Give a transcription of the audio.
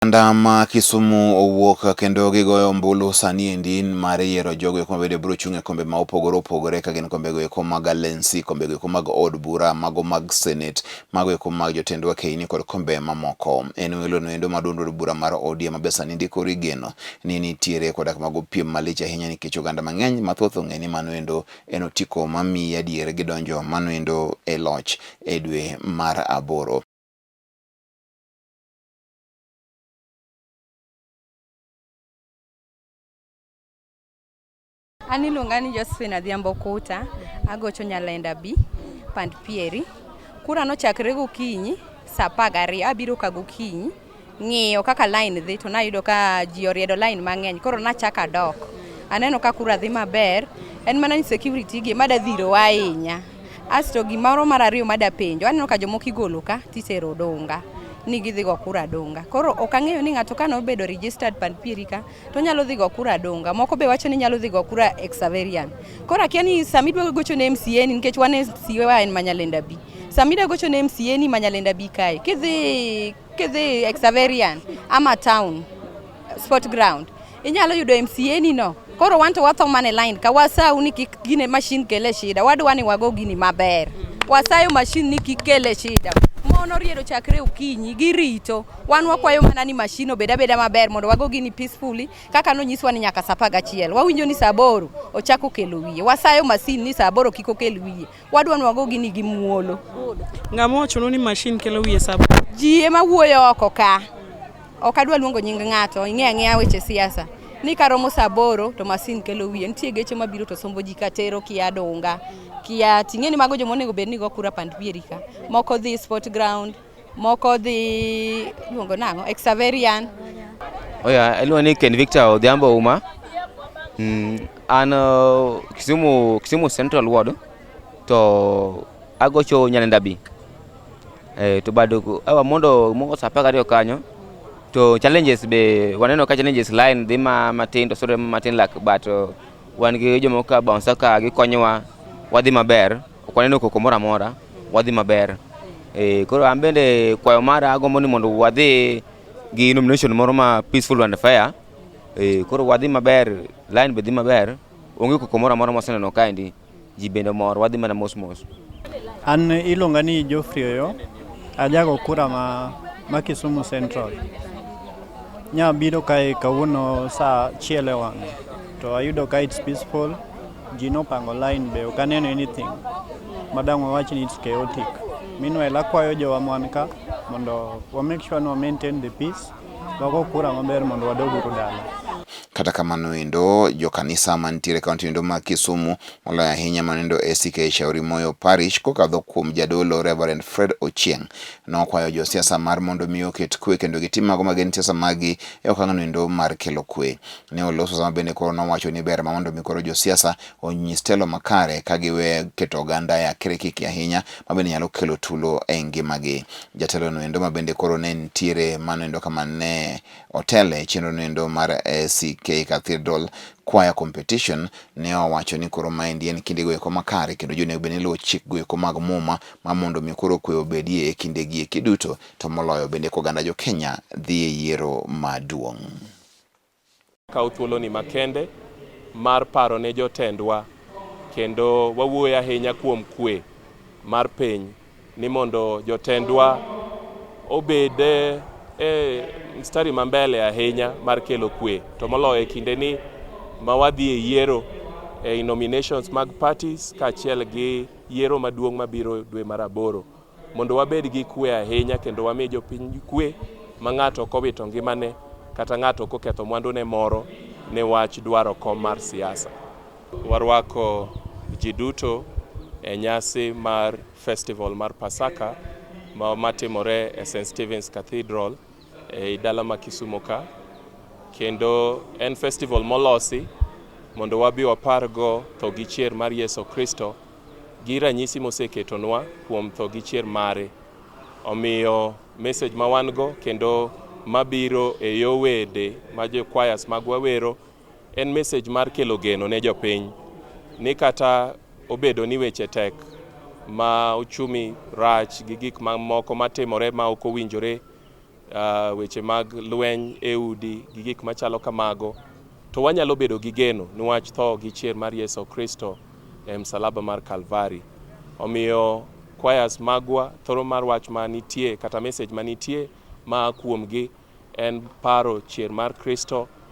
Oganda ma Kisumu owuok kendo gigoyo ombulu sani endi mar yiero jogo eko mabende biro chung' e kombe ma opogore opogore ka gin kombego eko mag Alensi, kombego eko mag od bura, mago mag senet, mago eko mag jotend wakeini kod kombe mamoko. En welo noendo ma duond od bura mar ODM ma be sani endi koro igeno ni nitiere koda mago piem malich ahinya nikech oganda mang'eny mathoth ong'e ni mano endo en otiko mamiyi adier gidonjo mano endo e loch e dwe mar aboro. An iluonga ni Josephine Adhiambo Kuta, agocho Nyalenda B, Pand Pieri. Kura nochakre gokinyi saa 12, abiro ka gokinyi ng'iyo kaka line dhi to nayudo ka ji oriedo line mang'eny, koro nachako adok. Aneno ka kura dhi maber, en mana ni security gi ema da dhirowa ahinya. Asto gimoro mar ariyo mada penjo, aneno ka jomoko igolo ka titero Odonga ni gidhi go kura Dunga. Koro ok ang'eyo ni ng'ato ka nobedo registered Pand Pieri ka to onyalo dhi go kura Dunga. Moko be wacho ni nyalo dhi go kura Xaverian. Koro akia ni sama idwa gocho ne MCA ni nikech wan MCA wa en Manyalenda B. Sama idwa gocho ne MCA ni Manyalenda B kae, kidhi Xaverian ama town sport ground inyalo yudo MCA ni no. Koro wan to watho mana e line ka wasau ni kik gine machine kele shida. Wadwa ni wago gini maber. Wasayo machine ni kik kele shida. Mon oriedo chakre okinyi girito. Wan wakwayo mana ni machine obed abeda maber mondo wago gini peacefully kaka nonyiswa ni nyaka saa 11. Wawinjo ni saa 8 ochako kelo wiye. Wasayo machine ni saa 8 kik okel wiye. Wadwa ni wago gini gi muolo. Ng'ama owachonu ni machine kelo wiye saa 8? Ji ema wuoyo oko ka. Ok adwa luongo nying ng'ato, ing'e ang'eya weche siasa. Ni karomo saa 8 to masin kelo wiye. Nitie geche mabiro to sombo ji katero kia Dunga. Kia ting'e ni mago joma onego bed ni go kura Pand Pieri ka. Moko dhi sport ground, moko dhi luongo nang'o? Xaverian. Oya, iluongo ni Ken Victor Odhiambo Uma. An Kisumu Central Ward to agocho Nyalenda B. To bado awa mondo mogo saa 12 kanyo to challenges be waneno ka challenges line dhi ma matin to sore matin like but wan gi jomoko ka bouncer ka gikonyowa wadhi maber ok waneno koko moro amora wadhi maber. Koro an bende kwayo mara agombo ni mondo wadhi gi nomination moro ma peaceful and fair. Koro wadhi maber line be dhi maber onge koko moro amora mwaseneno kaendi ji bende mor wadhi mana mos mos. An iluonga ni Geoffrey Oyo, ajago kura ma Kisumu Central. Nya biro kae kawuono saa 1 e wang'e to ayudo ka it's peaceful, ji nopango line be ok aneno anything madang' wawach ni it's chaotic. Meanwhile akwayo jowa mwan ka mondo wa make sure ni wa maintain the peace, wago kura maber mondo wadog uru dala. Kata kamano endo jokanisa mantiere e kaunti endo ma Kisumu moloyo ahinya manendo ACK Shauri Moyo Parish kokadho kuom jadolo Reverend Fred Ochieng nokwayo josiasa mar mondo mi oket kwe kendo gitim mago magin siasa maggi e okang' noendo mar kelo kwe. Ne oloso sama bende koro nowacho ni ber ma mondo mi koro josiasa onyis telo makare ka giwe keto oganda e akirikiki ahinya ma bende nyalo kelo tulo e ngimagi. Jatelo noendo ma bende koro ne nitiere mano endo kama ne otele chenro noendo mar ACK Cathedral Choir Competition ne owacho ni koro maendi en kinde go eko makare kendo ji onego bed ni luwo chik go eko mag muma ma mondo mi koro kwe obedie e kinde gi eki duto to moloyo bende koganda jo Kenya dhi e yiero maduong'. Kaw thuoloni makende mar paro ne jotendwa kendo wawuoyo ahinya kuom kwe mar piny ni mondo jotendwa obed e mstari ma mbele ahinya mar kelo kwe to moloyo e kinde ni ma wadhi e yiero e nominations mag parties kaachiel gi yiero maduong' mabiro dwe mar 8 mondo wabed gi kwe ahinya kendo wami jopiny kwe ma ng'ato ok owito ngimane kata ng'ato ok oketho mwandune moro ne wach dwaro kom mar siasa. Warwako ji duto e nyasi mar festival mar Pasaka matimore e St. Stephen's Cathedral e dala ma Kisumu ka kendo en festival molosi mondo wabi wapargo tho gi chier mar Yesu Kristo gi ranyisi moseketonwa kuom tho gi chier mare. Omiyo message ma wan go kendo mabiro e yo wende ma jo choirs magwa wero en message mar kelo geno ne jopiny ni kata obedo ni weche tek ma uchumi rach gi gik mamoko matimore ma ok owinjore Weche mag lweny e udi gi gik machalo kamago, to wanyalo bedo gi geno niwach tho gi chier mar Yesu Kristo e msalaba mar Kalvari. Omiyo choirs magwa thoro mar wach manitie kata message manitie maa kuomgi en paro chier mar Kristo.